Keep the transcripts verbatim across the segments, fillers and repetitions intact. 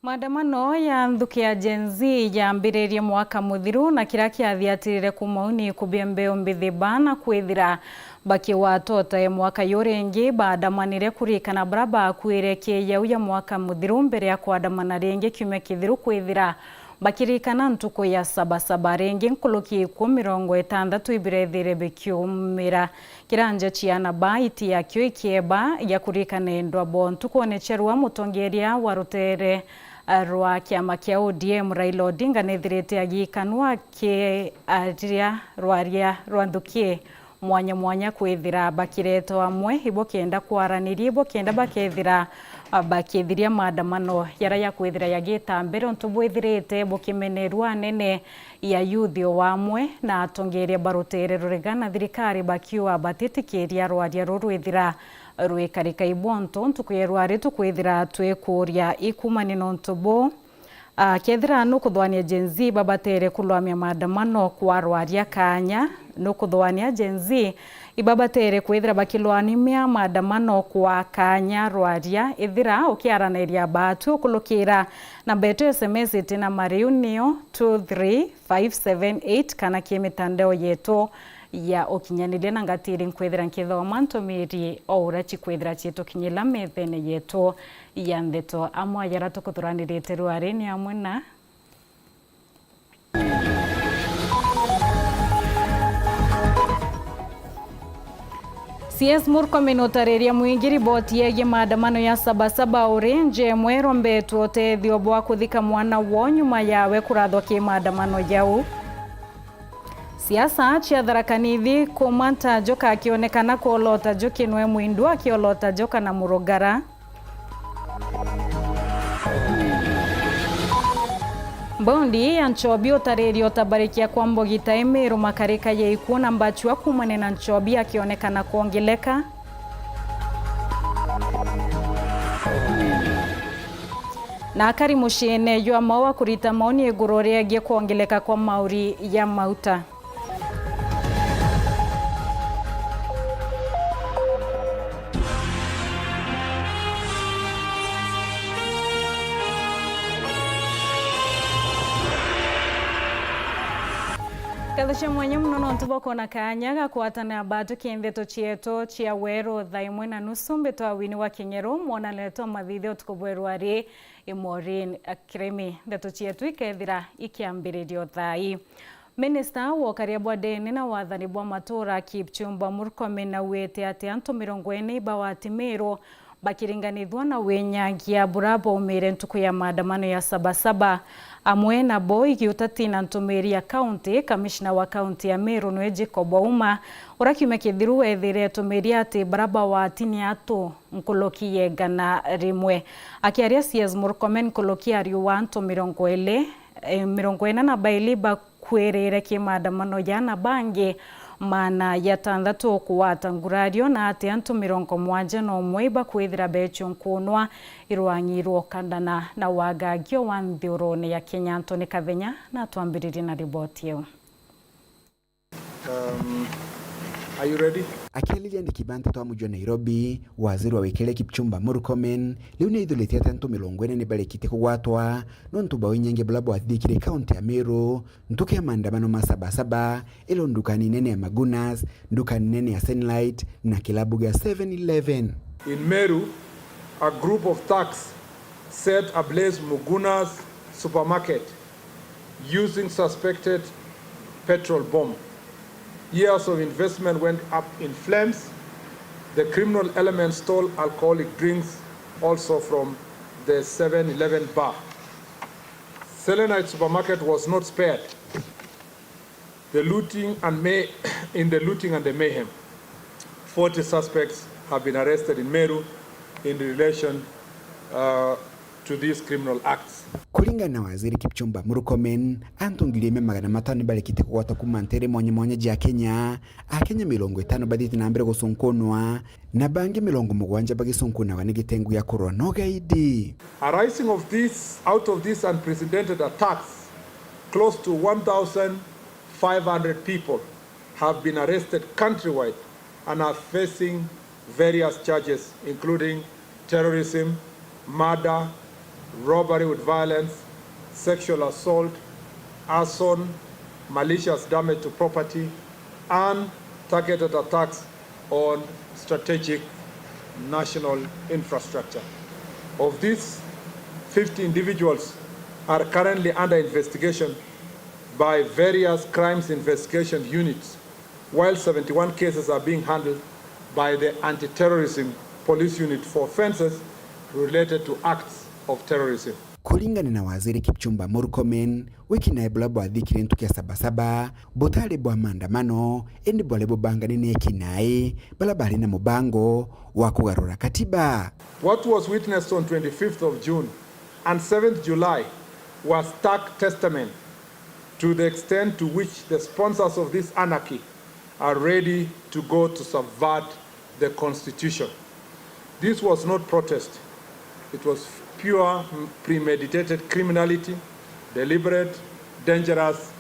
Maandamano ya nthuki ya Gen Z yaambiririe mwaka muthiru, na kiria kiathiatirire kuuma uu ni kubia mbeu mbithi baa na kwithira bakigwata o ta e mwaka juu ringi baandamanire kuririkana baria baakuire kiiyau ya mwaka muthiru mbere ya kwandamana ringi kiumia kithiru kwithira bakiririkana ntuku ya Saba Saba. Ringi nkuruki ikuu mirongo itantatu ibirethire bikiumira kiranja ciana baa iti yakio ikieba gia kuririkana endwa bo. Ntukune cia rua, mutongeria wa rutere, eh, rwa kiama kia O D M, Raila Odinga, nethirite agiikanwa akiaria rwaria rwa nthuki mwanya mwanya kwithira bakiretwa amwe, ibokenda kwaraniria, ibokenda bakethira, ah, bakithiria maandamano jaria jakwithira jagita mbere, untu bwithirite bukimenerua anene ya youth o amwe na atongeria ba rutere ruriga na thirikari bakiuga batitikiria rwaria ruru rwithira rwikarika. Ibonto ntuku ya rwari tukwithira twikuria ikumania na untu buu. Ah, kethira nukuthwania Gen Z babatere kulwamia maandamano kwa rwaria kanya, nukuthwania Gen Z ibabatere kwithira bakilwanimia maandamano kwa kanya rwaria, ithira ukiaraniria baatu ukulukira namba yetu S M S iti na mariu niyo two three five seven eight kana ki mitandao yetu ya ukinyaniria, na ngatiri nkwithira nkithoma ntumiri o uria cikwithira ciitukinyira methene yetu ya ndeto. Amwe ya jaria tukuthuranirite rwari ni amwe na C S Murkomen utariria mwingi riboti yegie maandamano ya Saba Saba uri nja imwe irombetwe utethio bwa kuthika mwana woo nyuma yawe kurathwa ki maandamano jau. Siasa cia Tharaka Nithi, kuuma Ntajoka akionekana kuolota njuki, nwe Mwindu akiolota njoka na murugara. Mbondi ya Nchobi utariria utabarikia kwa Mbogita Imiru, makarika ya ikuu na mbachua kuumania na Nchobi akionekana kwongeleka. Na akari muciine jwa Maua kurita maoni iguru riegie kwongeleka kwa mauri ya mauta. Ngatho cia mwanya mono nontu bwa kwona kaanya ga kwatana batu ki ndeto cietu cia weru thaa imwe na nusu. Mbitwa Winnie wa Kinyeru, mwonanire twa mathithio utuku bweru ari i Maureen Kirimi. Ndeto cietu ikethira ikiambiririo thaa ii. Minista wa ukaria bwa ndene na wathani bwa matura, Kipchumba Murkomen, auite ati antu mirongo ine iba wa Timiru bakiringanithua na winyagia bura baumire ntuku ya maandamano ya Saba Saba. Amwe nabo igiutati na ntumiri ya kaunti, kamishna wa kaunti ya Meru nwe Jacob Ouma, uria kiumia kithiru wethire etumiri ati bara bawati ni atu nkuruki ya igana rimwe. Akiaria C S Murkomen, nkuruki ya riua antu mirongo iri, eh, mirongo ina na bairi ba kwirire ki maandamano jana bangi maana ya tantatu kugwata ngurario, na ati antu mirongo mwanja na umwe ibakwithira bechu nkunwa irwang'i rwokandana na wagagio wa nthiurune ya Kenya. Anthony Kathenya na atwambiririe na riboti iu. Um, are you ready? Akiariria andiki ba nteto a muji wa Nairobi, waziri wa wikire Kipchumba Murkomen riu ni aithuritie ati antu mirongo ina ni barikite kugwatwa nontu bwa winyangia bula bwathithikire kaunti ya Meru ntuku ya maandamano ma Saba Saba, ilo ndukani nene ya Magunas, ndukani nene ya Sunlight na kilabu gia Seven Eleven. In Meru, a group of thugs set ablaze Muguna's supermarket using suspected petrol bomb. Years of investment went up in flames. The criminal element stole alcoholic drinks also from the Seven Eleven bar. Selenite Supermarket was not spared. The looting and may-, in the looting and the mayhem, forty suspects have been arrested in Meru in relation, uh, to these criminal acts. Kuringana na waziri Kipchumba Murkomen, antu ngiri imwe magana matano ni barikite kugwatwa kuma ntere mwanya mwanya jia Kenya, Akenya mirongo itano bathiite na mbere gucunkunwa, na bangi mirongo mugwanja bagicunkuna ni gitengu gia kurwa na ugaidi. Arising of this, out of these unprecedented attacks, close to one thousand five hundred people have been arrested countrywide and are facing various charges, including terrorism, murder, robbery with violence, sexual assault, arson, malicious damage to property, and targeted attacks on strategic national infrastructure. Of these, fifty individuals are currently under investigation by various crimes investigation units, while seventy-one cases are being handled by the Anti-Terrorism Police Unit for offences related to acts of terrorism. Kuringana na Waziri Kipchumba Murkomen, wikinae bula bwathikire ntuku ya Sabasaba butari bwa maandamano, indi bwari bubangane na ekinae bala bari na mubango wa kugarura katiba. What was witnessed on twenty-fifth of June and seventh July was stark testament to the extent to which the sponsors of this anarchy are ready to go to subvert the constitution. This was not protest. It was pure, premeditated criminality, deliberate, dangerous,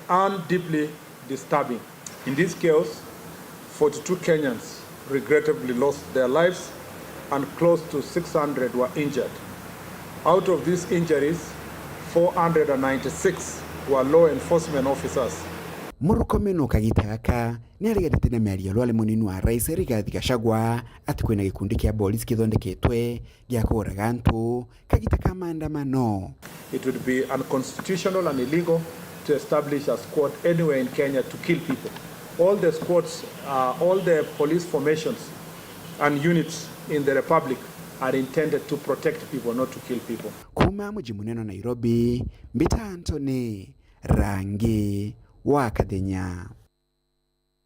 and deeply disturbing. In this chaos, forty-two Kenyans regrettably lost their lives and close to six hundred were injured. Out of these injuries, four hundred and ninety-six were law enforcement officers. Murkomen o kagita gaka ni ariganite na miario rwari munini wa rais Rigathi Gachagua ati kwina gikundi kia polisi kithondeketwe gia kuuraga antu kagita ka maandamano. It would be unconstitutional and illegal to establish a squad anywhere in Kenya to kill people. All the squads, uh, all the police formations and units in the Republic are intended to protect people, not to kill people. Kuuma muji munene wa Nairobi, mbita Anthony Rangi wa Kathenya.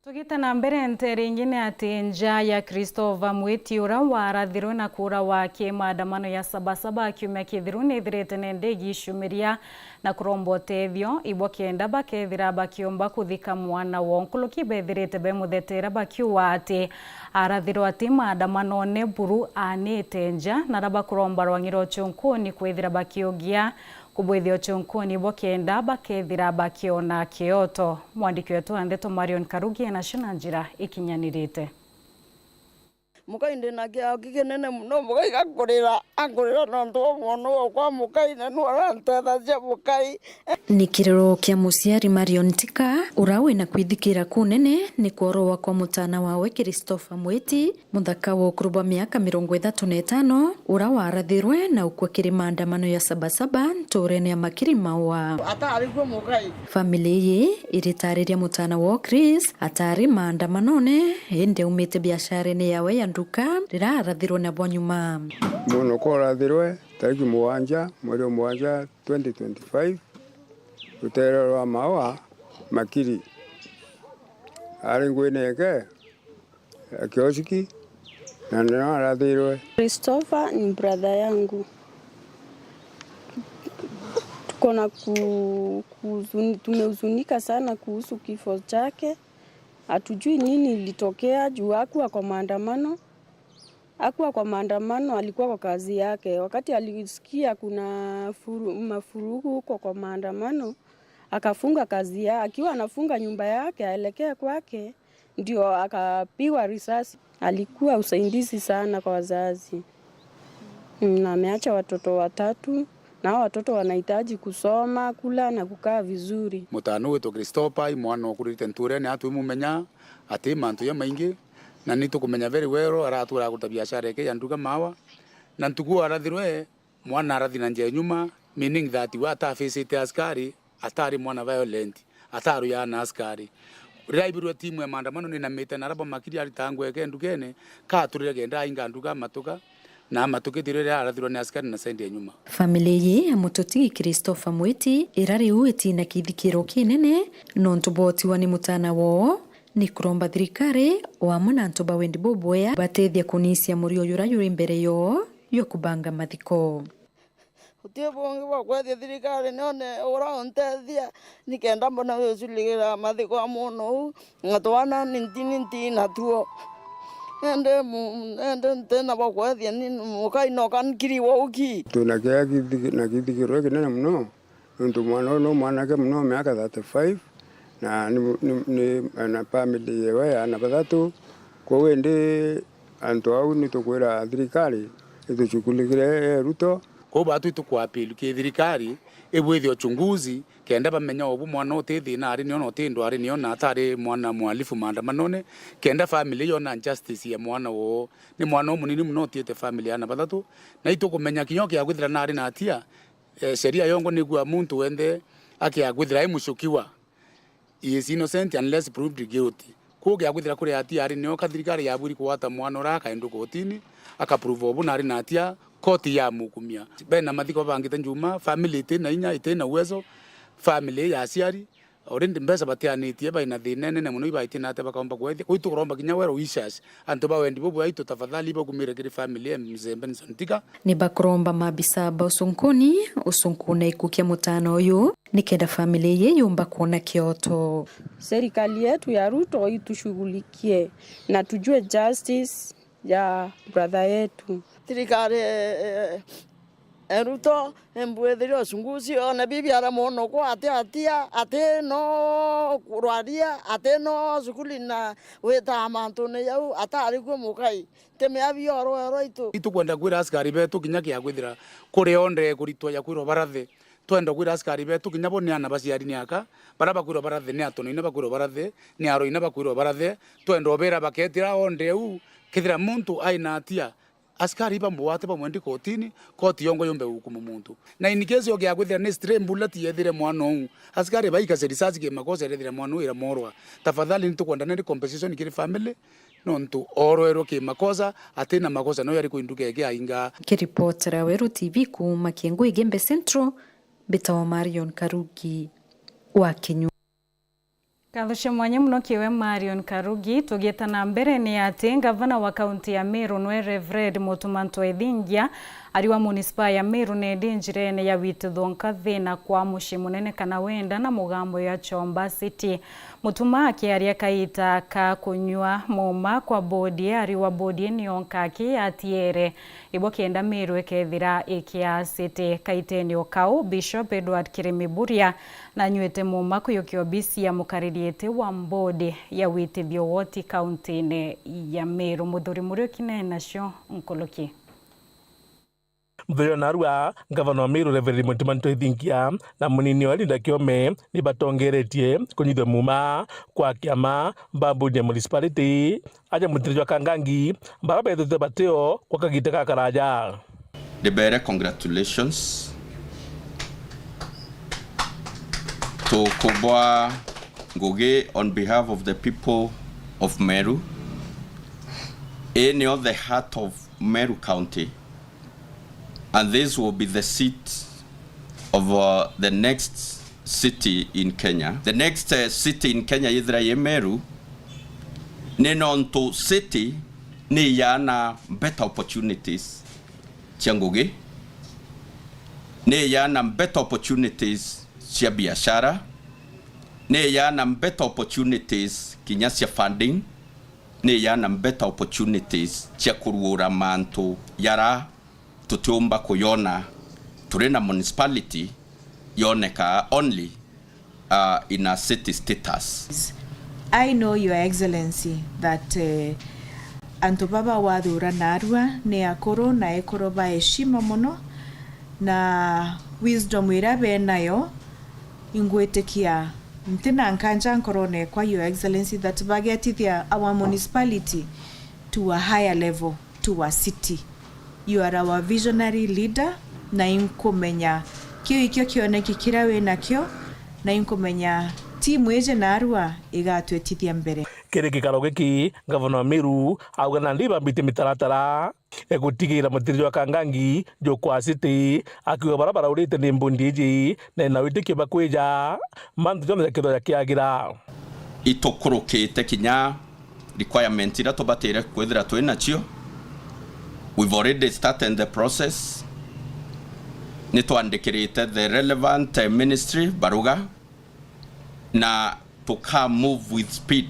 Tugite na mbere, nteere ingi ni ati nja ya Christopher Mwiti, uria warathirwe na kuurawa ki maandamano ya Sabasaba kiumia kithiru, nithirite nende igiciumiria na kuromba utethio, ibwa kenda bakethira bakiomba kuthika mwana woo. Nkuruki bethirite bemuthetera bakiuga ati arathirwa ati maandamanone buru aanite nja, na aria bakuromba rwang'i rwa ucunkuni kwithira bakiugia kubwithia ucunkuni bo kenda bakethira bakiona kioto. Mwandiki wetu wa ndeto Marion Karugi enacio na njira ikinyanirite. Mukai ndi na kiao kikinene muno, mukai gakurira, akurira nontu bwa mwana wakwa mukai, na nu arantethagia mukai. Ni kiriro kia muciari Marion Tika, uria wina kwithikira kunene ni kworowa kwa mutana wawe Christopher Mwiti, muthaka wa ukuru bwa miaka mirongo ithatu na itano, uria warathirwe na ukua kiri maandamano ya Sabasaba nturene ya Makiri Maua. Atari kuo mukai. Family ii iritariria mutana woo Chris atari maandamanone, indi aumite biasharene yawe ya nduka riria arathirwe na bwa nyuma. Mwana okwa arathirwe tariki mugwanja mweri wa mugwanja twenty twenty-five, rutere rwa Maua Makiri. Ari ngwine yake ya kiosiki, na nio arathirwe. Christopher ni brother yangu. Tuko na ku-, kuhuzuni-, tumehuzunika sana kuhusu kifo chake. Hatujui nini ilitokea juu hakuwa kwa maandamano. Hakuwa kwa maandamano, alikuwa kwa kazi yake. Wakati alisikia kuna furu-, mafurugu huko kwa maandamano, akafunga kazi ya-, akiwa anafunga nyumba yake aelekee kwake, ndio akapigwa risasi. Alikuwa usaidizi sana kwa wazazi. Mm, na ameacha watoto watatu, na hao watoto wanahitaji kusoma, kula na kukaa vizuri. Mutano witwa Christopher, i mwana ukurite nturene, atwi mumenya ati mantu jamaingi, na ni tukumenya very well, aratwira aguta biashara yake ya nduga Maua, na ntuku arathirwe, mwana arathi na njia nyuma, meaning that we atafacite askari, atari mwana violent, ataruyaa na askari. Riria aibirwe timu ya maandamano ninamite na araba Makiri arita nguo yake ndukene, katurire kenda ainga nduga amatuka, na amatukite riria arathirwa ni askari na side ya nyuma. Family ii ya mututigi Christopher Mwiti ira riu itina kithikiro kinene nontu bwotiwa ni mutana woo, ni kuromba thirikari o amwe na antu ba wendi bubwea batethia kunisia murio juria juri mbere yoo jwa kubanga mathiko. Guti bungi bwa kwethia thirikari nione ura untethia, nikenda mbona wiucurigira mathiko a mwana uu, na twana ni nti, ni nti natuo. Ende mu-, ende ntina bwa kwethia ni mukai no kankiri wauki. Twina kiea kithi-, na kithikiro kinene muno, nontu mwana uu no mwanake muno, miaka thirty-five, na ni, ni, ni, na family yewe ya ana bathatu. Kwou indi antu au ni tukwira thirikari itucukulikire Ruto, Kwou baatwi tukwa appeal ki thirikari ibwithie uchunguzi, kenda bamenya ubu mwana uti thina ari nio na uti ndwari nio na atari mwana mwalifu maandamanone, kenda family yona justice ya mwana woo. Ni mwana umunini muno utiite family ana bathatu, na itukumenya kinya ukiakwithira nari na atia, eh, sheria yongo nigua muntu wenthe akiakwithira ai mushukiwa. He is innocent unless proved guilty. Kwou giakwithira kuri atia ari nio ka thirikari yabwiri kugwata mwana uria akaendwa kotini, akaprove ubu nari na atia, koti yamukumia. Bena mathiko babangite njuma, family iti na inya, iti na uwezo, family ya aciari, already mbeca batianitie, baina thina inene muno, ibaitie na atia bakaomba kwethia. Kwou tukuromba kinya we Aloysius, antu ba wendi bubu aitu, tafadhali bakumire kiri family ya Mzee Benson Tiga. Ni bakuromba maabisa ba usunkuni usunkune iku kia mutana uyu, nikenda family iyi yumba kuona kioto. Serikali yetu ya Ruto itushughulikie na tujue justice ya brother yetu. Thirikari, eh, eh, Ruto, embwithirie uchunguzi, one bibi ara mwono kwa ati atia, ati no kurwaria, ati no cukuri na wita mantune jau, atari kuo mukai. Timea biorwe rwaitu. Itukwenda kwira askari betu kinya kiakwithira kuri onde kuritwa ya kwirwa barathe. Twenda kwira askari betu kinya bo ni ana baciari ni aka, bara bakwirwa barathe ni atono ina bakwirwa barathe, ni aro ina bakwirwa barathe. Twenda ubira baketira onde u, kethira muntu aina atia, askari bamugwate bamwendi kotini, koti yongo yumbe gukumu muntu. Na in case ogiakwithira ni stray bullet yethire mwana uu, askari baikase risasi ki makosa erethire mwana uu iramorwa. Tafadhali nitukwenda nendi compensation kiri family, nontu orwerwe ki makosa, ati na makosa no yari kuinduka eke ainga. Kiripotera Weru T V kuuma Kiengui Igembe Central, mbitawa Marion Karugi wa Kinyu. Ngatho cia mwanya muno kiwe Marion Karugi. Tugieta na mbere ni ati ngavana wa kaunti ya Meru nwe Reverend Mutuma Ntwethingia ari wa munisipa ya Meru nendi njirene ya witithwa nkathi na kwa mucii munene kana wenda na mugambo ya Chomba City. Mutuma akiaria kaita ka kunyua muuma kwa bodi ari wa bodi nionka aki atiere ibo kenda Meru ikethira ikia City. Kaiteni o kau, Bishop Edward Kirimi Buria nanyuite muuma kuyukia obisi ya mukariri iti wa bodi ya witithio woti kauntine ya Meru. Muthuri Muriuki ne nacio nkuluki. Muthuri wa narua, ngavana wa Meru Reverend Mutuma Ntwethingia na munini wa Linda Kiome ni batongeretie kunyithua muuma kwa kiama ba bodi ya municipality aja mutiri jwa Kangangi, bara bethite bateo kwa kagita gakaraja. Ndibere congratulations. Tukubwa ngugi on behalf of the people of Meru. Ii nio the heart of Meru County, and this will be the seat of, uh, the next city in Kenya. The next, uh, city in Kenya yithira yi Meru, ni nontu city ni yaana better opportunities cia ngugi, ni yaana better opportunities cia biashara, ni yaana better opportunities kinya cia funding, ni yaana better opportunities cia kuruura mantu yara tutiumba kuyona turi na municipality yoneka only, uh, in a city status. I know, Your Excellency, that, eh, antu baba wathura narua ni akuru na ekuru ba heshima muno, na wisdom iria benayo ingwitikia ntina nkanja nkorone ekwa, Your Excellency, that bagetithia our municipality to a higher level, to a city. You are our visionary leader, na inkumenya kiu ikio kioneki kiria winakio, na inkumenya timu iji narua igatwitithia mbere. Kiri gikaro giki, ngavana wa Meru auga nandi ibambitie mitaratara ya gutigira mutiri jwa Kangangi jukwa city, akiuga bara baraurite ni mbundi iji na ina witikio bakwija mantu jonthe jakethwa jakiagira. Itukurukite kinya requirement iria tubatire kwithira twi nacio. We've already started the process. Ni twandikirite the relevant, eh, ministry baruga, na tuka move with speed.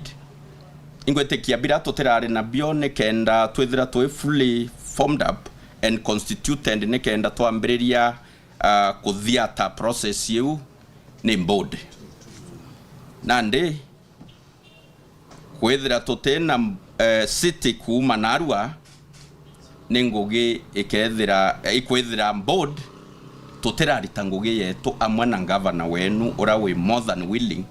Ingwitikia bira tutirari nabio ni kenda twithira twi fully formed up and constituted ni kenda twambiriria, ah, kuthiata process iu ni board. Nandi kwithira tutina, eh, city kuuma narua, ni ngugi ikethira, eh, ikwithira board Tutirarita ngugi yetu amwe na ngavana wenu uria wi more than willing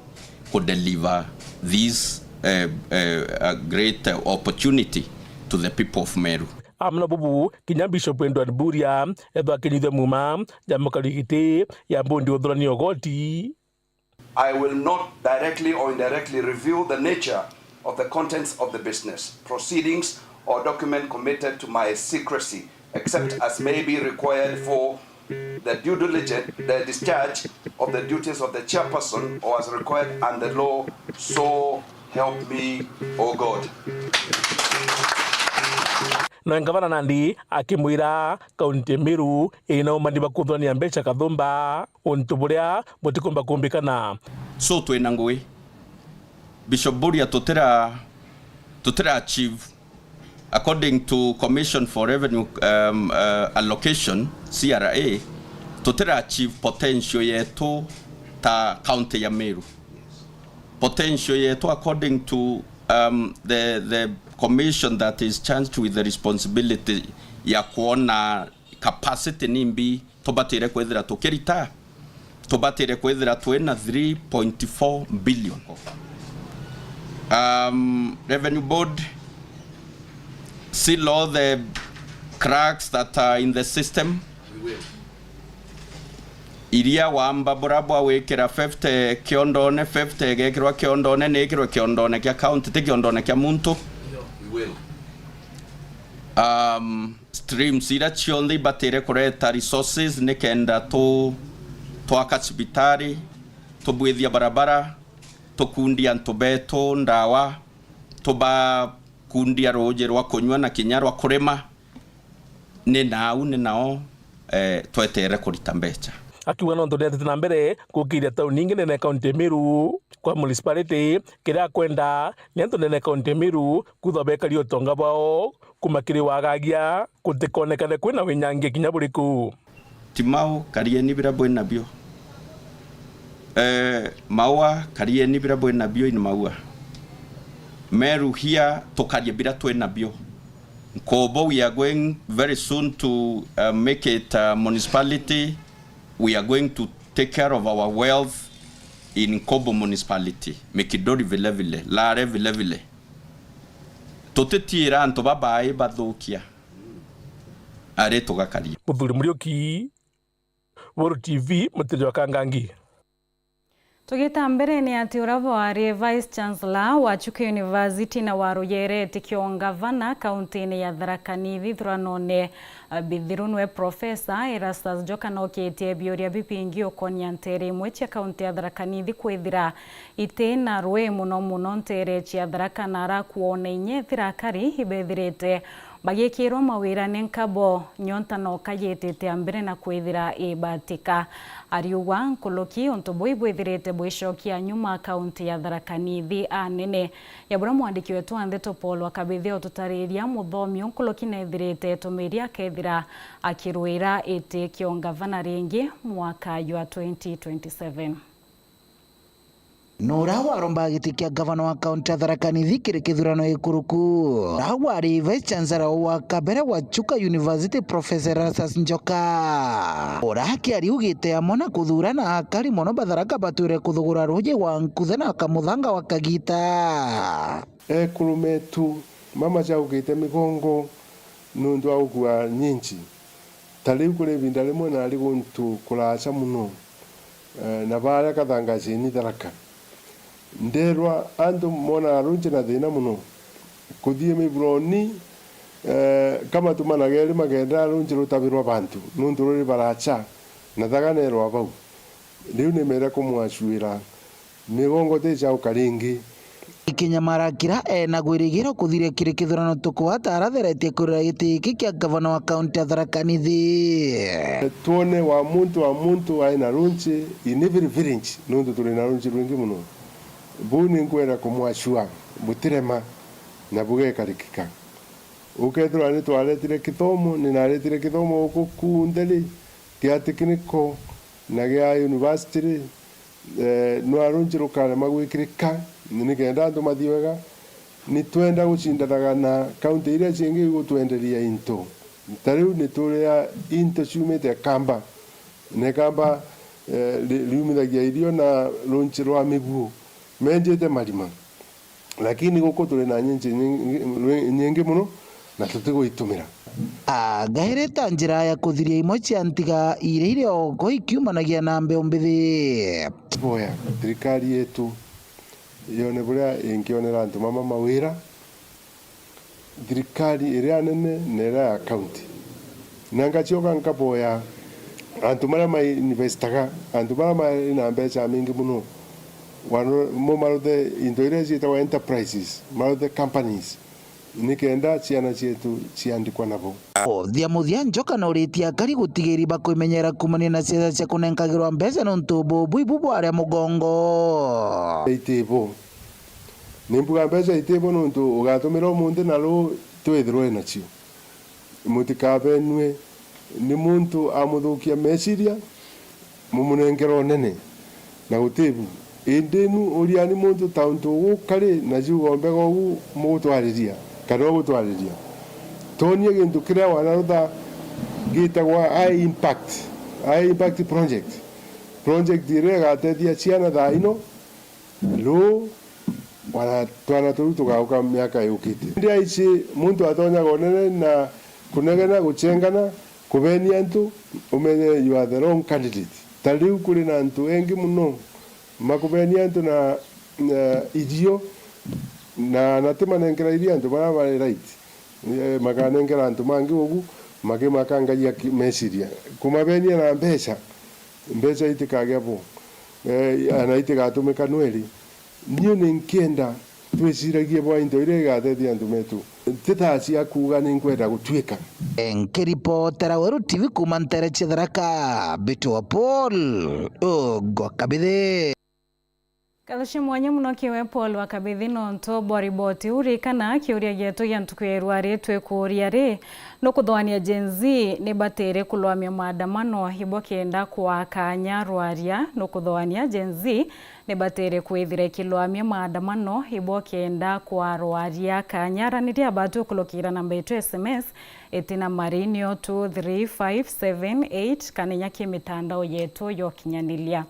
ku deliver this, eh, eh, a great, eh, opportunity to the people of Meru. Amwe na bubu, kinya Bishop Edward Mburia ethwa akinyithua muma ya mukari giti ya mbundi uthurani Ogoti. I will not directly or indirectly reveal the nature of the contents of the business, proceedings, or document committed to my secrecy, except as may be required for the due diligence, the discharge of the duties of the chairperson, or as required under law, so help me, O God. Na ngavana nandi akimwira kaunti ya Meru ina umani ba kuthurania mbeca kathumba, untu buria butikumba kumbikana. So twina ngugi, Bishop Mburia, tutira, tutira achieve, according to Commission for Revenue, um, uh, Allocation, C R A, tutira achieve potential yetu ta county ya Meru. Potential yetu, according to, um, the, the commission that is charged with the responsibility ya kuona capacity nimbi tubatire kwithira tukirita, tubatire kwithira twina three point four billion. Um, Revenue Board, seal all the cracks that are in the system. Iria wamba bura bwa wikira fifty kiondone, fifty igekirwa kiondone, ni ikirwe kiondone kia county, ti kiondone kia muntu. Um, streams iria cionthe ibatire kureta resources nikenda tu-, twaka cibitari, tubwithia barabara, tukundia antu betu ndawa, tubakundia ruuji rwa kunywa na kinya rwa kurima. Ni nau, ni nao, eh, twetere kurita mbeca. Akiuga nontu niatete na mbere gukiria tauni ingi nene kaunti ya Meru kwa municipality, kiria akwenda ni antu nene kaunti ya Meru kutha bekari utonga bwao kuma kiri wagagia, gutikonekane kwina winyangia kinya buriku. Timau, karieni biria bwina bio. Eh, Maua, karieni biria bwina bio in Maua. Meru here, tukarie biria twina bio. Nkobo, we are going very soon to, uh, make it a municipality. We are going to take care of our wealth in Nkobo municipality. Mikinduri vile vile, Lare vile vile. Tutitiira antu babai bathukia, ari tugakaria. Muthuri Muriuki, Buru T V, Mutiri wa Kangangi. Tugita mbere ni ati uria bwari Vice Chancellor wa Chuka University na waruyerete kio ngavana kauntine ya Tharaka Nithi thuranone, eh, bithiru nwe Professor Erastus Njoka nokitie biuria bibingi ukonia ntere imwe cia kaunti ya Tharaka Nithi kwithira iti na rui, muno muno ntere cia Tharaka na arakuona inya ithirakari ibethirite bagikirwa mawira ni nkabo nyonta noka yitite a mbere na kwithira ibatika. Ariuga nkuruki untu buu ibwithirite bwicokia nyuma kaunti ya Tharaka Nithi anene ya buria mwandiki wetu wa ndeto Paul wa Kabithi ututariria muthomi unkuruki nethirite etumiri akethira akirwira iti kio ngavana ringi mwaka jwa twenty twenty-seven. Na uria warombaga giti kia ngavana wa kaunti ya Tharaka Nithi kiri kithurano gikuruku, uria wari Vice Chancellor wa kabere wa Chuka University, Professor Erastus Njoka, uria akiari ugite amwe na kuthurana akari mono ba Tharaka batwire kuthugura ruuji wa nkuthe na kamuthanga wa kagita. Ekuru metu mamacaukite migongo nuntu wa gukua nyinci. Ta riu kuri ibinda rimwe naari guntu kuraaca mono, eh, na baaria Kathangacini Tharaka. Ndeerwa antu moonaga runji na thiina mono. Kuthii Miburoni, eh, kamatumanaga eri magendaa runji rutabirwa bantu, nuntu ruri baraaca, na thaga neerwa bau. Riu nimeere kumwacuira. Migongo ti cauka ringi. Ikinyamara kira ena gwirigiro kuthiria kiri kithurano tuku ataaratheretie kurira giti giki kia ngavana wa kaunti ya Tharaka Nithi. Twone wa muntu wa muntu aina runji in every village, nuntu turi na runji rwingi mono. Buu ni nkwenda kumwacua butirema na bugekarikika. Ukethirwa ni twaretire kithomo, ni naretire kithomo guku kunthe ri, gia tekniko na gia university ri, eh, nwa runji rukarema gwikirika, ni nikenda antu mathie wega. Ni twenda gucindanaga na kaunti iria cingi igutwenderia into. Ta riu ni turia into ciumite Kamba, Na ikamba, eh, ri-, riumithagia irio na runchi rwa miguo, menjite marima. Lakini guku turi na nyinchi nyingi, nyingi muno, na tutiguitumira. Agairite njira ya kuthiria imwe cia ntiga iria iri oko ikiumanagia na mbeu mbithi. Boya thirikari yetu yone buria ingionera antu mama mawira, thirikari iria nene na iria ya county. Na ngacioka nkaboya antu maria mainvestaga, antu maria mari na mbeca mingi muno, wano-, mo maruthe into iria ciitagwa enterprises, maruthe companies, nikenda ciana cietu ciandikwa nabo. Muthia muthia, Njoka na uritie akari gutigiri bakwimenyera kumania na ciaca cia kunenkagirwa mbeca nontu bubu ibu bwaria mugongo. Itibo. Ni mbuga mbeca itibo nontu ugatumira umunthi na ruu twithirwe nacio. Mutikabenue ni muntu amuthukia meciria, mumunenkera unene na gutibu. Indi nu uriani muntu ta untu ugukari na ciugo mbega ugu mugutwariria kana ugutwariria. Tonie gintu kiria wanarutha gitagwa high impact, high impact project. Project iria igatethia ciana thaa ino, ruu, wana twana turu tugauka miaka yukite. Indi aici muntu atonyaga unene na kunegena, guchengana, kubenia antu, umenye you are the wrong candidate. Ta riu kuri na antu engi muno makubenia antu na, na irio, na, na ti manenkera irio antu baria bari right. Eh, makanenkera antu mangi ugu, makimakangagia ki-, meciria. Kumabenia na mbeca, mbeca itikagia bo, eh, na itigatumika nweri. Niu ni nkienda twiciragie bwa into iria igatethia antu metu. Ti ta cia kuuga ni nkwenda gutuika. Nkiripotera Weru T V kuuma ntere cia Tharaka, Mbitwa Paul Ugwa Kabithi. Ngatho cia mwanya muno kiwe Paul wa Kabithi nontu bwa riboti iu. Ririkana kiuria gietu gia ntuku ya irua ri twikuuria ri, nukuthoania Gen Z ni batiri kulwamia maandamano ibo kenda kwaa kanya rwaria? Nukuthoania Gen Z ni batiri kwithira ikilwamia maandamano ibo kenda kwaa rwaria kanya? Araniria batu ukulukira namba yetu S M S itina mari nio two three five seven eight kana inya ki mitandao yetu ya ukinyaniria.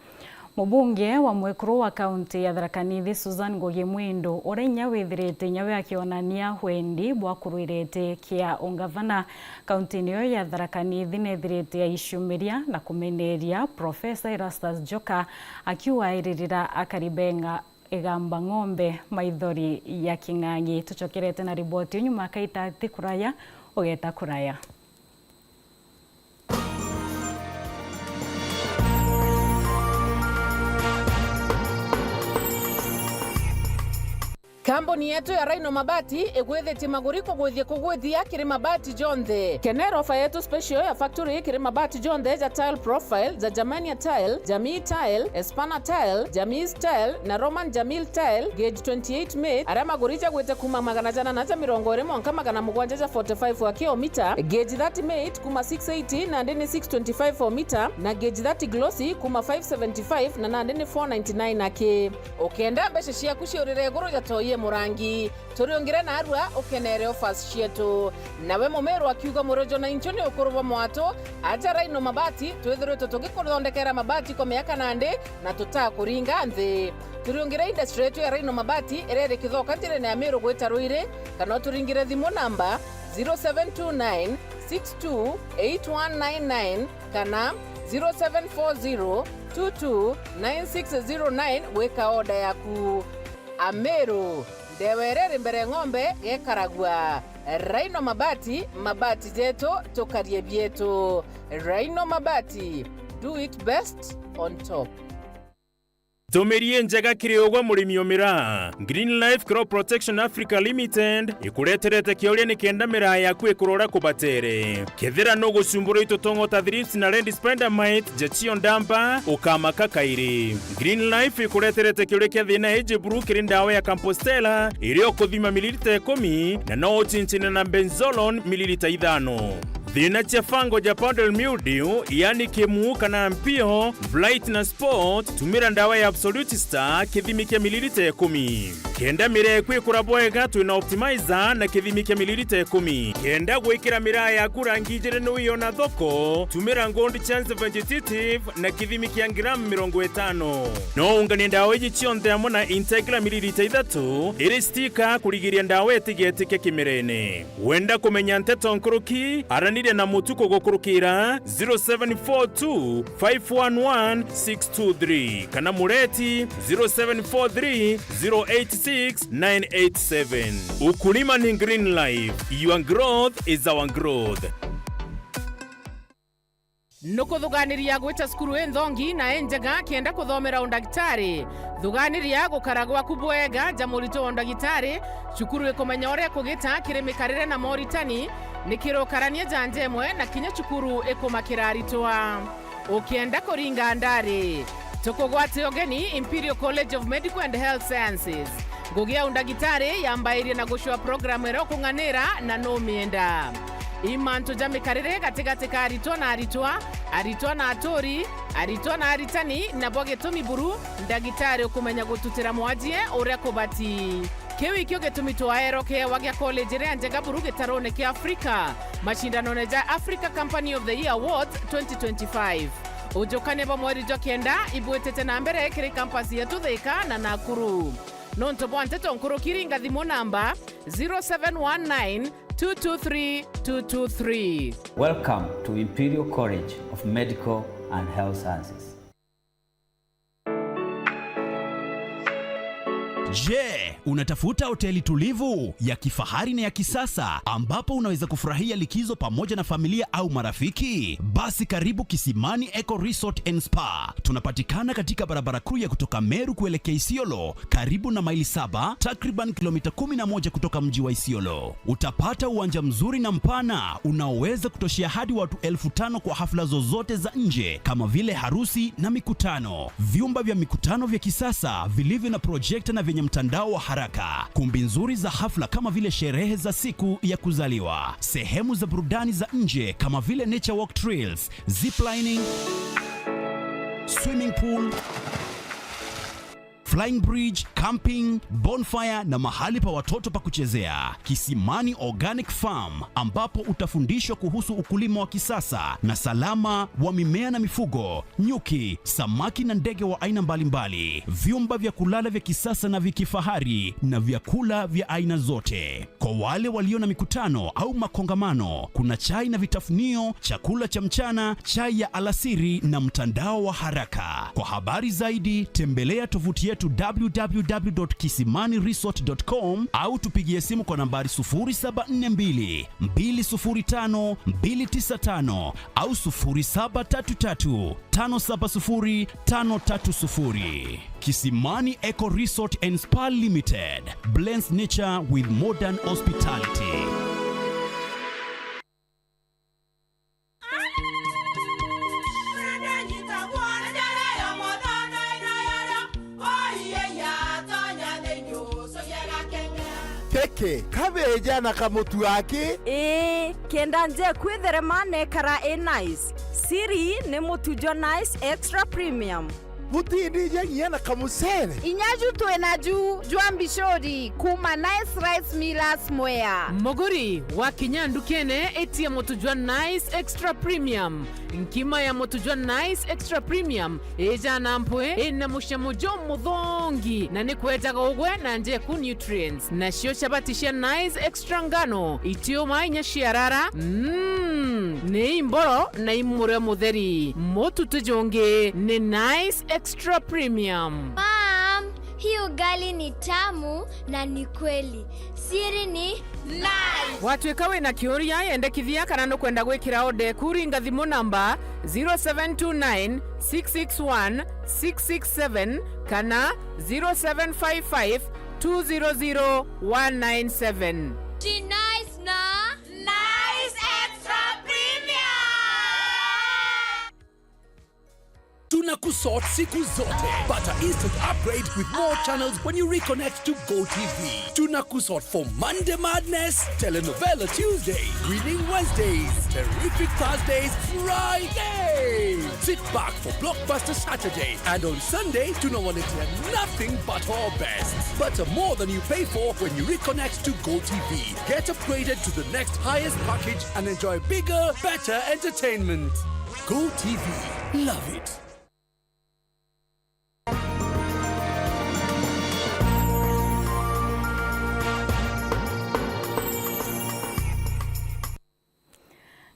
Mubunge wa mwekuru wa kaunti ya Tharaka Nithi, Susan Ngugi Mwindu, uria inya withirite inya we akionania wendi bwa kurwira giti kia ungavana kauntini iyo ya Tharaka Nithi, nethirite aiciumiria na kumeneria Profesa Erastus Njoka, akiuga airirira akari benga igamba ng'ombe maithori ya king'ang'i. Tucokerete na riboti iu nyuma kaita ti kuraya, ugeta kuraya. Kambuni yetu ya Rhino Mabati igwithitie maguri kugwithia kugwithia kiri mabati jonthe. Kenera ofa yetu special ya factory kiri mabati jonthe ja tile profile, ja Germania tile, Jamii tile, Espana tile, Jamii tile na Roman Jamil tile, gauge twenty-eight made, aria maguri jagwite kuma magana jana na ja mirongo iri mwanka magana mugwanja ja forty-five wa kilomita, gauge thirty made kuma six eighty nandi ni six twenty-five o mita, na gauge thirty glossy kuma five seventy-five na nandi ni four ninety-nine aki. Ukenda mbeca ciaku ciurire iguru ja toi e murangi, turiungire narua ukenere offers cietu. Nawe mumiru akiuga murojo na inchu ni ukuru bwa mwatu, aja Rhino Mabati, twithiritwe tugikuthondekera mabati kwa miaka nandi na tutakuringa nthi. Turiungire industry yetu ya Rhino Mabati iria iri Kithoka njirene ya Miru gwita Ruiri, kana uturingire thimu namba zero seven two nine six two eight one nine nine kana zero seven four zero two two nine six zero nine gwika order yaku. Amiru, ndewa iria iri mbere ng'ombe gekaragua. Rhino Mabati, mabati jetu, tukarie bietu. Rhino Mabati, do it best on top. Ntumiri injega kiri ugwe murimi o miraa. Green Life Crop Protection Africa Limited ikureterete kiuria nikenda miraa yaku ikurora kubatere. Kethira nugucumbura itutongo ta thrips na red spider mite, jachio ndamba, ukamaka kairi. Green Life ikureterete kiuria kia thina iji buru kiri ndawa ya Compostella, iria ukuthima mililita ikumi, na no ucinchine na benzolone mililita ithano. Thina cia fungal ja powdery mildew, yani kimu kana mpio, blight na spot, tumira ndawa ya Absolute Star kithimi kia mililita ikumi. Kenda miraa eku ikura bwega, twina Optimizer na kithimi kia mililita ikumi. Kenda gwikira miraa yaku rangi ijiri ni wiona thoko, tumira Gold Chance Vegetative na kithimi kia ngramu mirongo itano. No unganie ndawa iji cionthe amwe na Integra mililita ithatu iri stika kurigiria ndawa itigetike kimirene. Wenda kumenya nteto nkuruki, araniria na Mutuku gukurukira zero seven four two five one one six two three kana Mureti zero seven four three zero eight six nine eight seven. Ukulima ni Green Life, your growth is our growth. Nukuthuganiria gwita cukuru inthongi na injega kenda kuthomera undagitari? Thuganiria gukara gwaku bwega ja murito wa undagitari. Cukuru ikumenya uria kugita kiri mikarire na moritani, nikirukarania ja nja imwe, na kinya cukuru ikumakira aritwa. Ukienda kuringa ndari, tukugwate ugeni Imperial College of Medical and Health Sciences. Ngugi ya undagitari yambairie na gucua programu iria ukung'anira na numienda. I mantu ja mikarire gatigati ka aritwa na aritwa, aritwa na aturi, aritwa na aritani, nabo gitumi buru ndagitari ukumenya gututira mwajie uria kubati. Kiu ikio gitumi twaerwa kiewa gia college iria njega buru gitarone kia Afrika, macindanone ja Africa Company of the Year Awards twenty twenty-five. Ujukania bwa mweri jwa kenda ibwitite na mbere kiri campus yetu Thika na Nakuru. Nontu bwa nteto nkuruki, ringa thimu namba zero seven one nine two two three two two three. Welcome to Imperial College of Medical and Health Sciences. Je, unatafuta hoteli tulivu, ya kifahari na ya kisasa ambapo unaweza kufurahia likizo pamoja na familia au marafiki? Basi karibu Kisimani Eco Resort and Spa. Tunapatikana katika barabara kuu ya kutoka Meru kuelekea Isiolo, karibu na Maili Saba, takriban kilomita kumi na moja kutoka mji wa Isiolo. Utapata uwanja mzuri na mpana unaoweza kutoshea hadi watu elfu tano kwa hafla zozote za nje kama vile harusi na mikutano, vyumba vya mikutano vya kisasa vilivyo na projekta na vyenye mtandao wa haraka, kumbi nzuri za hafla kama vile sherehe za siku ya kuzaliwa, sehemu za burudani za nje kama vile nature walk trails, ziplining, swimming pool, flying bridge, camping, bonfire na mahali pa watoto pa kuchezea. Kisimani Organic Farm, ambapo utafundishwa kuhusu ukulima wa kisasa na salama wa mimea na mifugo, nyuki, samaki na ndege wa aina mbalimbali, vyumba vya kulala vya kisasa na vya kifahari na vyakula vya aina zote. Kwa wale walio na mikutano au makongamano, kuna chai na vitafunio, chakula cha mchana, chai ya alasiri na mtandao wa haraka. Kwa habari zaidi, tembelea tovuti yetu w w w dot kisimani resort dot com au tupigie simu kwa nambari sufuri saba nne mbili, mbili sufuri tano, mbili tisa tano au sufuri saba tatu tatu, tano saba sufuri, tano tatu sufuri. Kisimani Eco Resort and Spa Limited blends nature with modern hospitality. Keke, kabeja na kamutu aki. Ii, kenda nje kwitherema nekara i nice. Siri ni mutu jwa Nice Extra Premium. Butindija nginya na kamucere. Inya ju twi naju jwa mbicuri kuma Nice Rice Millers Mwea. Muguri, wakinya ndukene, itia mutu jwa Nice Extra Premium. Nkima ya mutu jwa Nice Extra Premium ijana mpwi, ina mucamo jumuthongi, na ni kwejaga ugwe na njeku nutrients. Nacio chabati cia Nice Extra ngano, itiuma inya ciarara, mm, ni imboro na imurio mutheri. Mutu ti jungi, ni Nice Extra Premium. Mom, hii ugali ni tamu na ni kweli. Siri ni Nice. Watwika wina kiuria, yendekithia kana nukwenda gwikira order eku, ringa thimu namba zero seven two nine, six six one, six six seven kana zero seven five five, two zero zero, one nine seven. Ti Nice na Nice Extra Premium. Tunakusort siku zote. Pata instant upgrade with more channels when you reconnect to Go T V. Tunakusort for Monday Madness, Telenovela Tuesday, Winning Wednesdays, Terrific Thursdays, Friday. Sit back for Blockbuster Saturdays, and on Sunday tunawaletea nothing but our best. Pata more than you pay for when you reconnect to Go T V. Get upgraded to the next highest package and enjoy bigger, better entertainment. Go T V. Love it.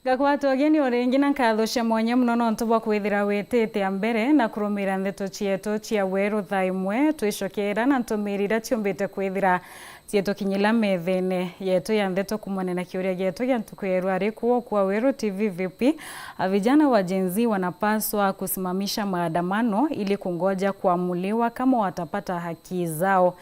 Ngakwata ugeni o ringi na nkatho cia mwanya mono nontu bwa kwithira witite a mbere na kurumira ndeto cietu cia weru thaa imwe. Twicokera na ntumiri iria ciumbite kwithira cietukinyira methene yetu ya ndeto kumania na kiuria gietu gia ntuku ya iru, ari kuo kwa Weru T V vipi? A, vijana wa Gen Z wanapaswa kusimamisha maandamano ili kungoja kuamuliwa kama watapata haki zao.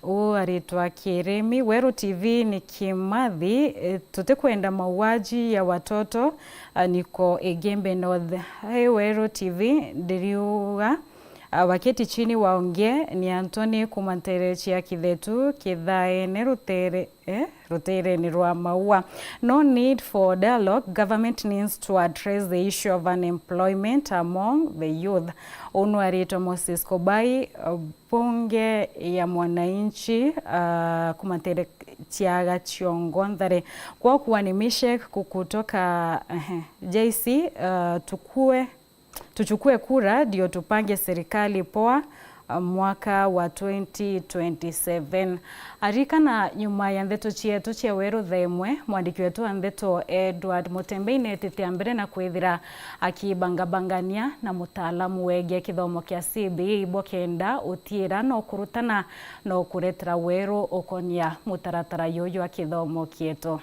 Uu aritwa Kirimi. Weru T V ni Kimathi, e, tutikwenda mauaji ya watoto, a, niko Igembe North. Hey, Weru T V ndiriuga, a, waketi chini waongee, ni Anthony kuma ntere cia Kithetu, Kithaene rutere, eh, ruterene rwa Maua. No need for dialogue, government needs to address the issue of unemployment among the youth. Unu aritwa Moses Kobai, uh, bunge ya mwananchi, uh, kuma ntere cia Gachiongo Nthare. Kwa kuwa ni Mishek kukutoka, ehe, J C, uh, tukue Tuchukue kura ndio tupange serikali poa, uh, mwaka wa twenty twenty-seven. Arikana nyuma ya ndeto cietu cia weru thaa imwe, mwandiki wetu wa ndeto Edward Mutembei netite a mbere na kwithira akibangabangania na mutaalamu wegie kithomo kia C B E ibo kenda utiira no kurutana no kuretera weru ukonia mutaratara juju jwa kithomo kietu.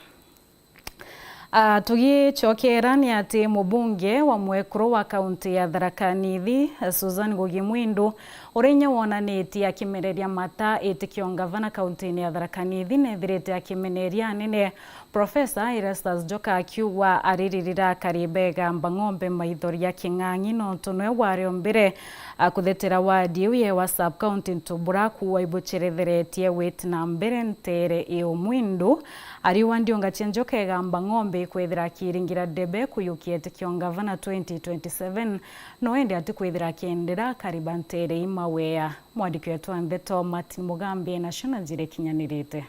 Ah, tugicokera ni ati mubunge wa mwekuru wa kaunti ya Tharaka Nithi, Susan Ngugi Mwindu, uria inya wonanitie akimereria mata itikio ngavana kaunti-ini ya Tharaka Nithi, nethirite akimeneria anene Professor Erastus Njoka akiuga ariririra akari bega Mbang'ombe maithori ya king'ang'i nontu nwe wari o mbere, ah, kuthetera wadi iu yewa sub county Ntubura kuwa ibucheretheretie wit na mbere ntere iu Mwindu. Ariwa ndiunga cia Njoka igamba ng'ombe ikwithira akiringira debe kuyukia itikio ngavana twenty twenty-seven, no indi atikwithira akiendera akariba ntere imawea. Mwandiki wetu wa ndeto Martin Mugambi ena cio na njira ikinyanirite.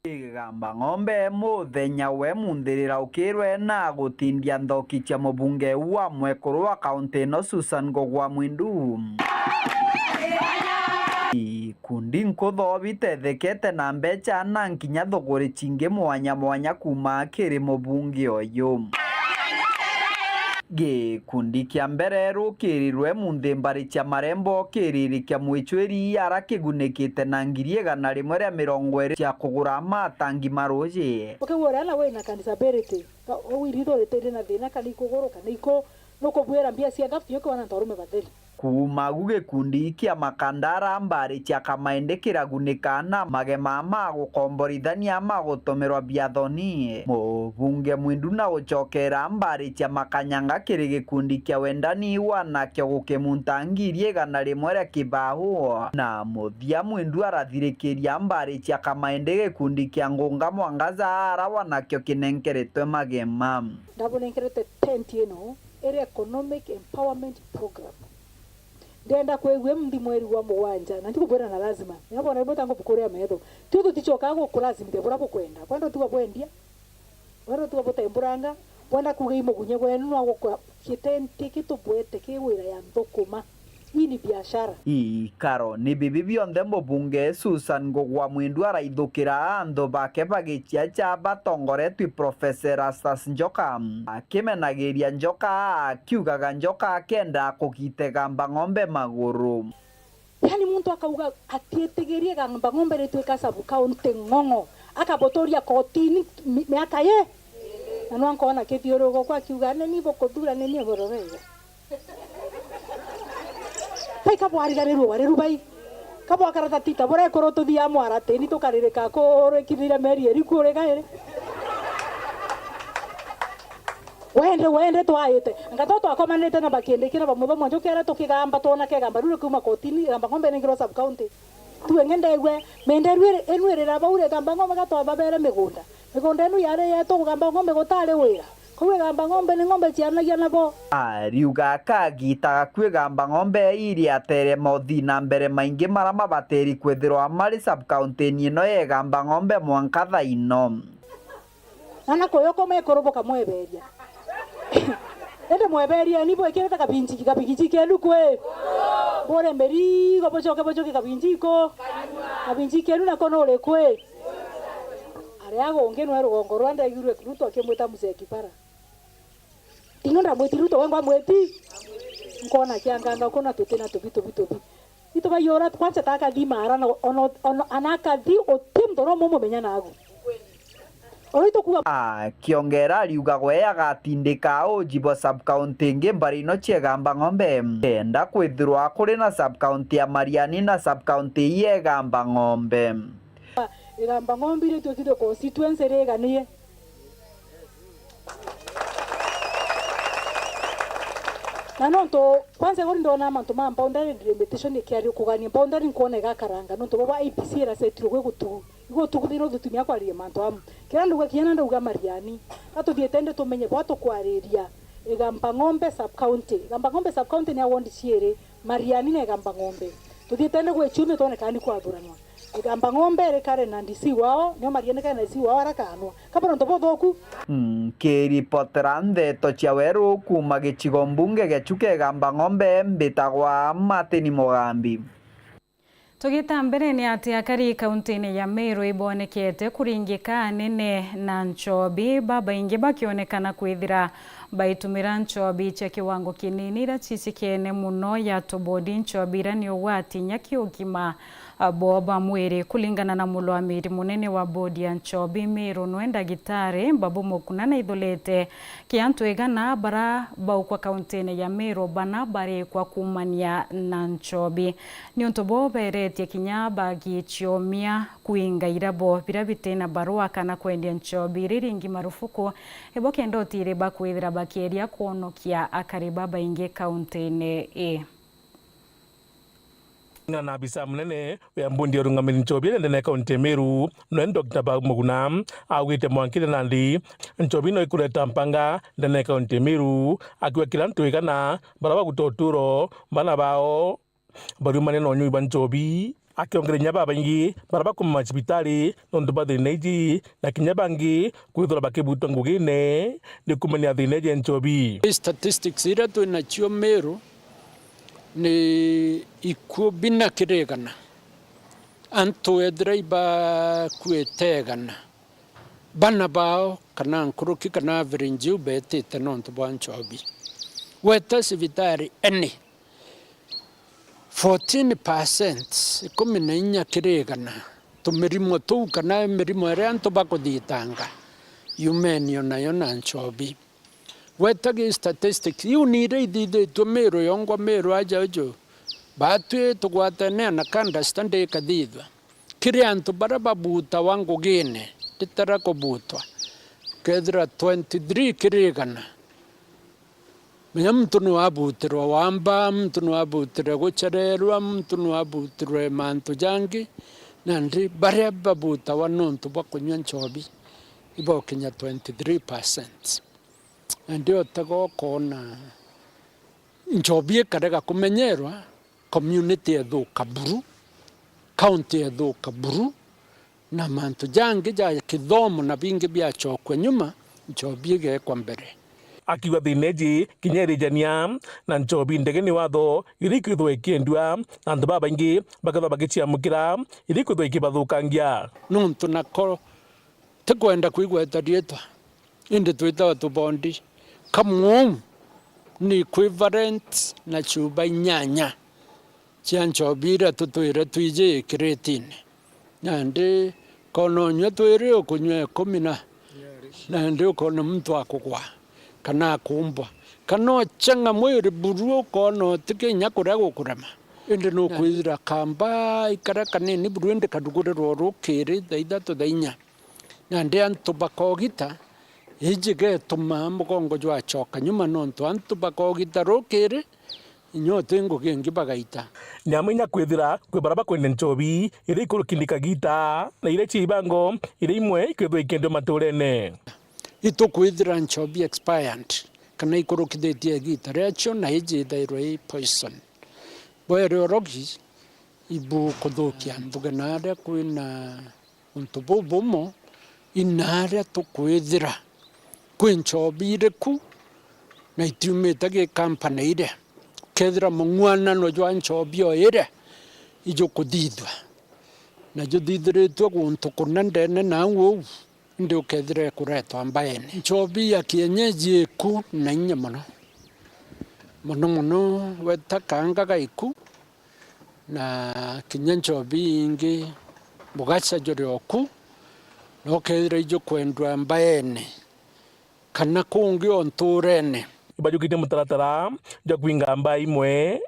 Igamba ng'ombe muthenya we munthirira ukirwe na gutindia nthoki cia mubunge wa mwekuru wa kaunti ino Susan Ngugwa Mwindu. Ikundi nkutho bitethekete na mbecha na nkinya thuguri cingi mwanya mwanya kuuma kiri mubunge uyu. Gikundi kia mbere rukirirwe munthi mbari cia marembo kiriri kia mwicwiri ara kigunikite na ngiri igana rimwe ria mirongo iri cia kugura matangi ma ruuji. Ukiuga uria na wina ka disability, ka, uu iritho ritiri na thina, kana ikuguru, kana iku, nukubwira mbia cia ngafu, nyo kiwana antu arume batheri. Kuuma agu gikundi kia makandara mbari cia Kamaindi kiragunika na magema ma gukomborithania ma gutumirwa biathoni. Mubunge Mwindu na gucokera mbari cia Makanyanga kiri gikundi kia wendani wanakio gukimunta ngiri igana rimwe ria kibau. Na muthia Mwindu arathirikiria mbari cia Kamaindi gikundi kia Ngunga Mwangaza ara wanakio kinenkeretwe magema. Ndabunenkerete tent ino iri Economic Empowerment Program. Ndenda kwigua mthi mweri wa mugwanja, na ntikubwira na lazima. Nya bona rimwe tangu bukuria metho. Tio tuticokaa gukurasimithia buria bukwenda. Kwenda utigwa bwendia. Kwenda utigwa butemburanga. Kwenda kuga imugunye gwenu no gukwa kitenti kitubwete ki wira ya nthukuma. Hii ni biashara. Ikaro ni bibi bionthe mubunge Susan Ngugwa Mwindu araithukira anthu bake bagichiacha batongoretwi Professor Erastus Njoka. Akimenagiria Njoka, akiugaga Njoka akenda kugitega Mbang'ombe maguru. Yani muntu akauga atietigirie Gamba Ng'ombe ritwika sub county ng'ong'o, akabotoria kotini mi-, miaka ye. Na nwa nkona kithiuruko kwa akiuga, "Neni bukuthura, neni burorere." Bai kabwarigarirwo wariru bai. Kabwakarata tita, burekuru tuthia mwaratini tukaririka kurikithira meri iriku uri gairi. Wende, wende twaite. Anga to twakomanite na bakindikira ba muthomo njukiara tukigamba twona kegamba riu rikiuma kotini, igamba ng'ombe ningirwa sub county. Tu enge ndegwe, menderu iri, inu irira bau rigamba ng'ombe gatwababere migunda. Migunda inu yari yetu kugamba ng'ombe gutari wira. Kou igamba ng'ombe ni ng'ombe cianagia nabo. Ariuga akagitaga kwi gamba ng'ombe iri atere mothi na mbere maingi mara mabateri kwithirwa mari sub county-ini ino ya igamba ng'ombe mwanka thaino. Na na kuyo kumekuru bukamweberia. Indi mweberieni bwikirite kabinji, kabigiji kenu kwi? Bure mirigo bucoke bucoke kabinji iku? Kabinji kenu nako nuri kwi? Aria gungi nwe rugongo rwa ndegirwe Ruto akimwita Mzee Kipara. Tino ndamwiti Ruto, we ngwamwiti? Nkona kianganga uku na tuti na tubi, tubi, tubi. Itu baiyura kwanza ta akathi mara na, ono, ono, ana akathi uti muntu uria umumenya nagu. Uri tukuga. Akiongera ariuga gwe agatindika auji bo sub county ingi mbari ino cia Igamba Ng'ombe. Kenda kwithirwa kuri na sub county ya Mariani na sub county ii ya Igamba Ng'ombe. Igamba Ng'ombe iria itwikithwe constituency riganie. Na nontu kwanza iguru ndona mantu ma boundary delimitation ikiario kugania boundary nkwona igakaranga nontu bwa A B C irasetirwe gwi gutugu. Igutugu thina uthutumia kwariria mantu amu. Kiria ndauga kinya na ndauga Mariani. Gatuthiete ndi tumenye bwa tukwariria Igamba Ng'ombe sub county. Igamba Ng'ombe sub county ni ya ward ciiri, Mariani na Igamba Ng'ombe. Tuthiete ndi gwi ciumia twone kana ni kwathuranwa. Igamba Ng'ombe irikare na D C wao, nio Mariani kare na D C wao arakanwa. Kaba nontu buthuku? Nkiripotera ndeto cia weru kuuma gicigo mbunge gia Chuka Igamba Ng'ombe, mbitagwa Martin Mugambi. Tugita mbere ni ati akari kaunti-ini ya Meru ibonekete kuringika anene na nchobi, babaingi bakionekana kwithira baitumira nchobi cia kiwango kinini iria cicikene muno ya tubodi, nchobi iria ni ugwati inya ki ugima bwao ba mwiri. Kulingana na murwamiri munene wa bodi ya nchobi Meru nwe ndagitari Babu Mukuna naithulite ki antu igana bara baukwa kaunti-ini ya Meru bana barikwa kuumania na nchobi. Niuntu buu beretie kinya bagichiomia kuinga irabo biria bitina barua kana kwendia nchobi iria iringi marufuku, ibo kenda utiri bakwithira bakieria kwonokia akari babaingi kaunti-ini ii. Kulingana na abisa munene wa mbundi ya urungamiri nchobi ndene ya kaunti ya Meru, nwe Doctor Babu Mukuna, augite mwanka ithana nandi nchobi no ikureta mpanga ndene ya kaunti ya Meru, akiuga kira antu igana bara baguta uturo bana bao bariumane na unyui bwa nchobi, akiongereria babaingi bara bakuma macibitari nontu bwa thina iji, na kinya bangi kwithirwa bakibutwa ngugine ni kumania thina iji ya nchobi. Statistics iria twinacio Meru ni ikuu bina kiri igana. Antu ethira ibakuite igana, bana bao kana nkuruki kana average iu betite nontu bwa nchobi. Weta cibitari any, fourteen percent, ikumi na inya kiri igana, tumirimo tuu kana mirimo iria antu bakuthitanga yumenio nayo na nchobi. Weta gi statistics, iu ni iria ithithitue Meru yongwa, Meru aja uju. Batwi tugwatene na kanda study ikathithwa. Kiri antu baria babutawa ngugine, ritara kubutwa, kethira twenty three kiri igana. Menya muntu ni wabutirwe wamba, muntu ni wabutirwe guchererwa, muntu ni wabutirwe mantu jangi, nandi baria babutawa nontu bwa kunyua nchobi ibokinya twenty three percent. Nandi otega ukoona nchobi ikarega kumenyerwa, community ethuka buru, county ethuka buru, na mantu jangi ja kithomo na bingi biachokua nyuma, nchobi igekwa mbere. Akiuga thina iji kinya irijania na nchobi ndege ni watho iria ikwithwa ikiendua, na antu babaingi bakethwa bagiciamukira iria ikwithwa ikibathukangia. Nontu nako tikwenda kwigweta riitwa, indi twitawa tubondi. Kamwe uu ni equivalent na chuba inyanya cia nchobi iria tutwire twiji kiritine. Nandi koona unyua twiri ukunyua ikumi na, nandi ukoona muntu akugwa, kana akumbwa, kana ucheng'a mwiri buru ukoona utikinya kuria gukurema. Indi nukwithira kamba ikara kanini buru, indi karugurirwa rukiri thaa ithatu thaa inya. Nandi antu bakogita, Iji getuma mugongo jwacoka nyuma, nontu antu bakogita rukiri, inya uti ngugi ingi bagaita. Ni amwe inya kwithira kwi baria bakwenda nchobi iria ikurukindika gita, na iria cia ibango iria imwe ikwithirwa ikiendio maturene. Itukwithira nchobi expired, kana ikurukithitie igita riacio, na iji ithairwe i poison. Bwere orogi ibukuthukia mbuge na aria kwina untu bubumo, inaria tukwithira kwi nchobi iriku, na itiumite gi company iria. Ukethira mung'uanano jwa nchobi o iria ijukuthithua, na juthithiritue guntu kuna ndene nau uu, indi ukethira ikuretwa mbaene. Nchobi ya kienyeji iku na inya mono, mono mono weta kaanga gaiku, na kinya nchobi ingi mugaca juri oku, na ukethira ijukwendwa mbaene kana kungi o nturene. Ibajukitie mutaratara jwa kwinga mbaa imwe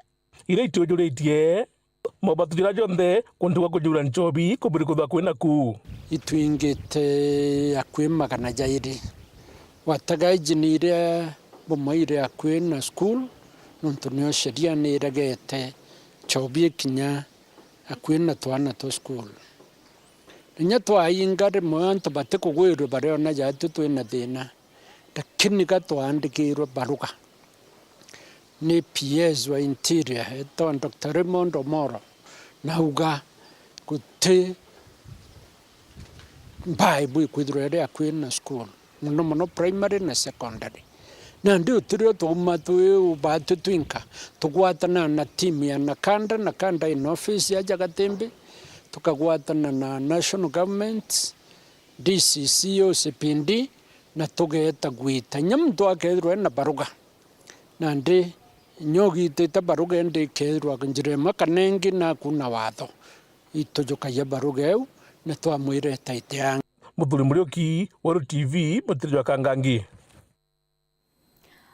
iria itiujuritie mobatu jaria jonthe kuntu gwa kujura nchobi kubiri kwithwa kwina ku. Itwingite akui magana jairi. Wataga iji ni iria bumwe iri akui na school, nontu nio sheria ni iregete nchobi ikinya akui na twana twa school. Inya twainga rimwe antu batikugwirua bariona jatu twina thina, lakini ga twaandikirwe baruga ni P S wa Interior, etagwa Doctor Raymond Omoro, na auga guti mbaa ibu ikwithirwa iri akui na school, mono mono primary na secondary. Nandi utirio twauma twi ubatu twinka, tugwatana na timu ya Nakanda, Nakanda in office ya Jagatimbi, tukagwatana na national government, D C C, O C P D, na tugeeta gwita. Inya muntu akethirwa ena baruga, nandi inya ugitite baruga, indi ikethirwa njira imwe kana ingi naku na watho, itujukagia baruga iu, na twamwira etaite angi. Muthuri Muriuki, Weru T V, Mutiri jwa Kangangi.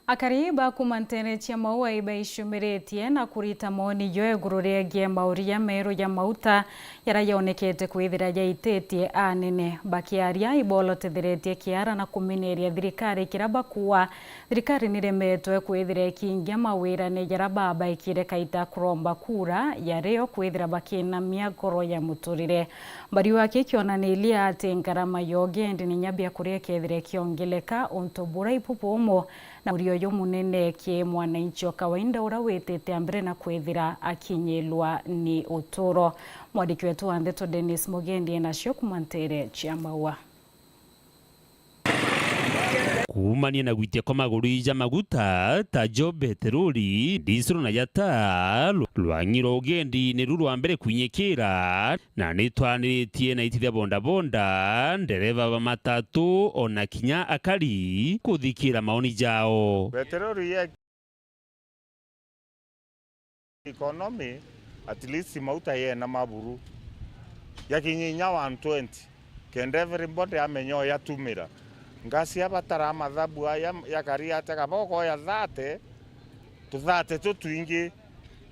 Akari ba kuuma nteere cia Maua ibaicumiritie na kurita mooni jo iguru riegie mauria meru ja mauta jaria jonekete kwithira jaititie anene. Bakiaria, ibolotetheretie kiara na kumineria thirikari kiria bakuuga thirikari niremetwe kwithira ikiingia mawirane jaria babaikire kaita kuromba kura, jario kwithira bakinamia nkoro ya muturire. Bariuga ki kionaniria ati ngarama ya ugendi na inya biakuria ikethira ikiongeleka untu buria ibubumo na murio jumunene ki mwananchi o kawaida uria witite a mbere na kwithira akinyilwa ni uturo. Mwandiki wetu wa ndeto Dennis Mugendi enacio kuuma nteere cia Maua. Kuumania na gwitia kwa maguru ija maguta ta jo beteroli, ndisuru na jata, lwa-, lwang'i rwa ugendi niru rwa mbere kwinyikira, na nitwaniritie na itithia bondabonda, ndereva ba matatu, ona kinya akari kuthikira maoni jao. Beteroli ya economy, at least mauta yena maburu. Yakinya inya one twenty, kenda everybody amenya uyatumira. Ngasi abatara mathabu aya yakari ate kaba ukoya thirty, tu thirty tutwingi,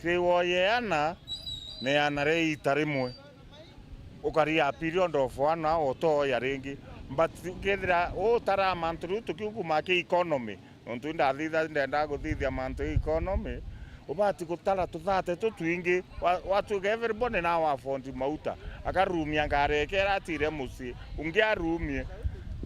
kiri woyeana, neana ri ita rimwe. Ukaria period of one hour utoya ringi. But ukethira utara mantu riu tukiukuma ki economy, nontu indathitha, ndenda guthithia mantu ya economy, ubati gutara tu thirty tutwingi, wa-, watwika everybody now afford mauta, akarumia ngari yake iria atire mucii, ungi arumie,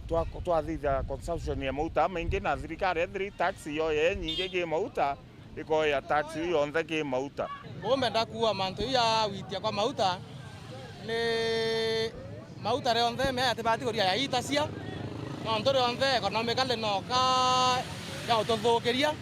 twa-, twathithia consumption ya mauta amaingi, na thirikari ethira i tax yoye inyingi ki mauta, ikoya tax iu yonthe ki mauta. Kumbe ndakuua mantu iu ya gwitia kwa mauta, ni mauta rionthe mea yatibati kuria yaitacia, nontu rionthe economically noka ya ututhukiria.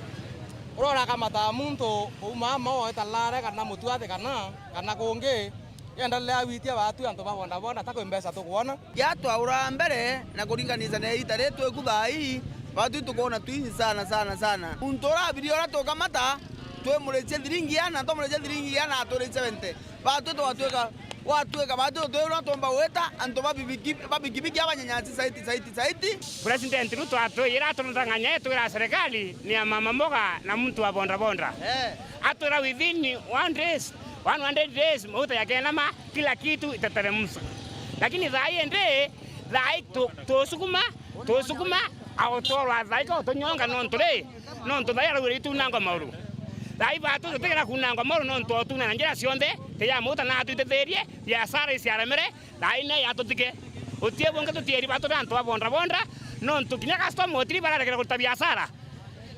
Uria urakamata muntu kuuma amo weta Lare kana Mutuati kana, kana kungi, yendelea gwitia batu antu ba bodaboda, ta kwi mbeca tukwona. Yatwaura mbere na kuringanisa na ita ri twiku thaa ii, batu tukwona twingi sana, sana, sana. Muntu urabiria uria tukamata, twimuricie thiringi iana, twamuricie thiringi iana, aturi seventy. Batu twatwika, gwatwika batu twirwa twomba gwita antu ba bibiki-, ba bikibiki abanyanyaci saiti, saiti, saiti. President Ruto atwira, aturang'anya, etwira serikali ni ya mama mboga na muntu wa bodaboda. Eh. Atwira within one days, one hundred days, mauta yakenama, kila kitu itateremswa. Lakini thaa hii ndi, thaa hii tu-, tusukuma, tusukuma, Autwarwa thaika utunyonga nontu ri, nontu thaai arauire itunangwa mauru. Thaai batu tutigera kunangwa mauru nontu otuna na njira cionthe, ti ya mauta na atwitithirie, biashara iciaremere, thaai ne yatutike. Utie bungi tutieri batu na antu a bonda bonda, nontu kinya customer utiri bararekera kuruta biashara.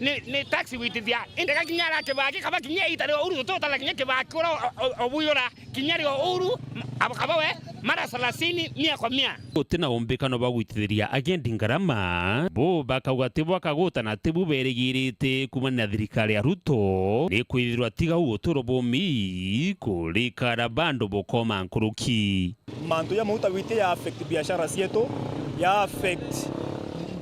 Ni, ni tax gwitithia. Indi gakinya ara Kibaki, kaba kinya ita rio uru tututana kinya Kibaki ura o-, o-, obuyura. Kinya rio uru, abo kaba we, mara salasini, mia kwa mia. Guti na umbikano bwa gwitithiria agendi ngarama, bo bakauga tibo akaguta na tibu berigirite kumania na thirikari ya Ruto, ni kwithirwa tiga u uturo bumi kurikara bandu bukoma nkuruki. Mantu ja mauta gwiti ya affect biashara cietu, ya affect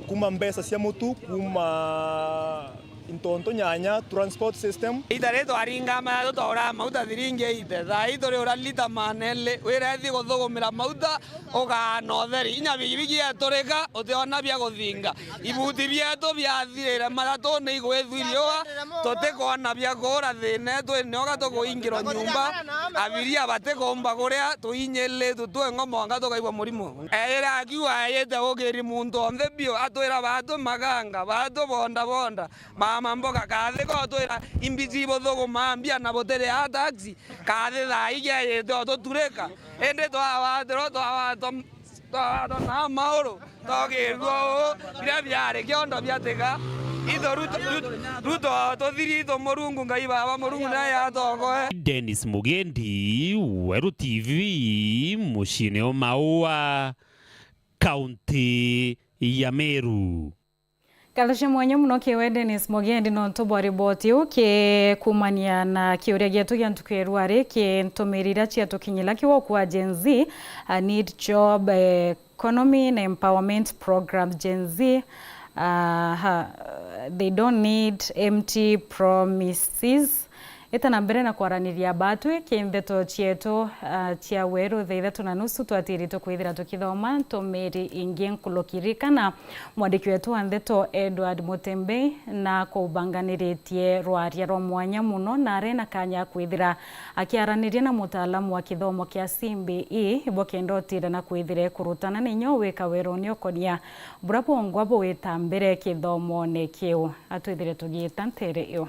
kuma mbeca cia mutu, kuma into ntu nyanya, transport system. Ita ri twaringa matatu twaura mauta thiringi eighty, thaa ii turi ura lita maneli, wira ethi guthugumira mauta, ugaana utheri. Inya bigibigi yeturika, utiona bia guthinga. Ibuti bietu biathirire matatuni igwithwi riua, tutikwona bia kuura thiina etu, ni oga tukuingirwa nyumba. Abiria batikumba kuria, tuinyilitu twi ng'o mwanka tukaigua murimo. Eira akiuga ayite ugiri muntu onthe biu, atwira batu maganga, batu bonda bonda, mama mboga, kathi gotwira imbici ibuthugumaa mbia na butiri a taxi, kathi thaa ii geyite otuturika. Indi twawatirwa, twawatwa, twawatwa na mauru, togirua uu, biria biari kiondo biatiga. Ithu Ruto, Ruto, Ruto tuthiri, ithu Murungu, Ngai Baba Murungu naye atogoe. Dennis Mugendi, Weru T V, muciine o Maua, kaunti ya Meru. Ngatho cia mwanya mono kiwe Dennis Mugendi nontu bwa riboti iu ki kumania na kiuria gietu gia ntuku ya rwari ki ntumiri iria ciatukinyila kiwa kwa Gen Z, a need job, eh, economy na empowerment program Gen Z, ah, ha, they don't need empty promises. Ita na mbere na kwaraniria batwi ki ndeto cietu, ah, cia Weru thaa ithatu na nusu, twatiri tukwithira tukithoma ntumiri ingi nkuruki. Ririkana, mwandiki wetu wa ndeto Edward Mutembei na kubanganiritie rwaria rwa mwanya mono, na ari na kanya kwithira akiaraniria na mutaalamu wa kithomo kia C B E, ibo kenda utira na kwithira kurutana na inya wika werone ukonia bura bwongwa bugwita mbere kithomone kiu. Atwithire tugiita ntere iu.